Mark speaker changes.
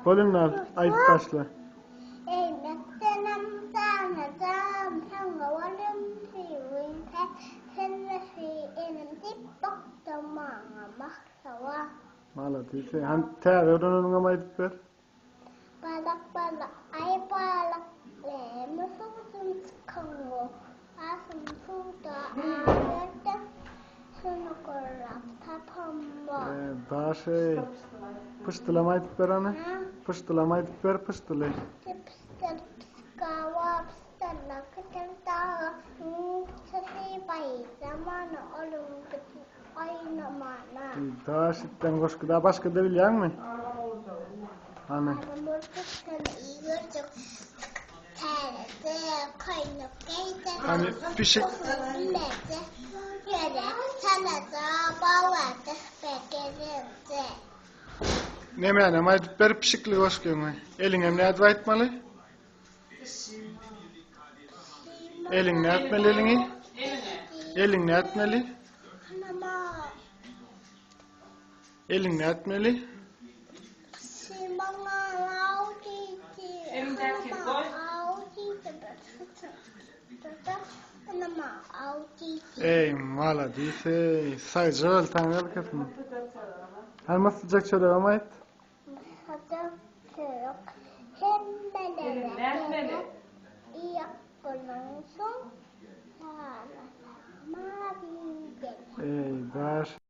Speaker 1: Bol indi al, aýdyp başla.
Speaker 2: Eýmekdenem janajam saňa bolum söýgim Sennesi enem diýip bakdy maňa mahsawa.
Speaker 1: Maladis. Hany täze öwreneniňem aýdyp ber.
Speaker 2: Balyk balyk aý balyk näme suwdan çykango asym suwda aýyrda şuny gurap tapamok.
Speaker 1: Daş eý. Pyşdylam aýdyp ber hany. Pyşdylam aýdyp ber pyşdyly.
Speaker 2: Pyşdyl pyşgawa pyşdylla kytyr daga sesi baýramana onuň Aýnamana.
Speaker 1: Daş itden goşgy da başga da bilýäňmi? Hany. Hany pişik. Nemänem aýdyp ber pişikli goşgyňy. Eliňem nädip aýtmaly? Eliň nätmeli eliňi? Eliň nätmeli? Eliň nätmeli? Eý, maladis eý. Saýja bol, taňňy kesin. Hany myssyjak çöregem aýt.
Speaker 2: Myssyjak çörek hemmelere gerek. Iýip bolansoň,
Speaker 1: Eý, daş.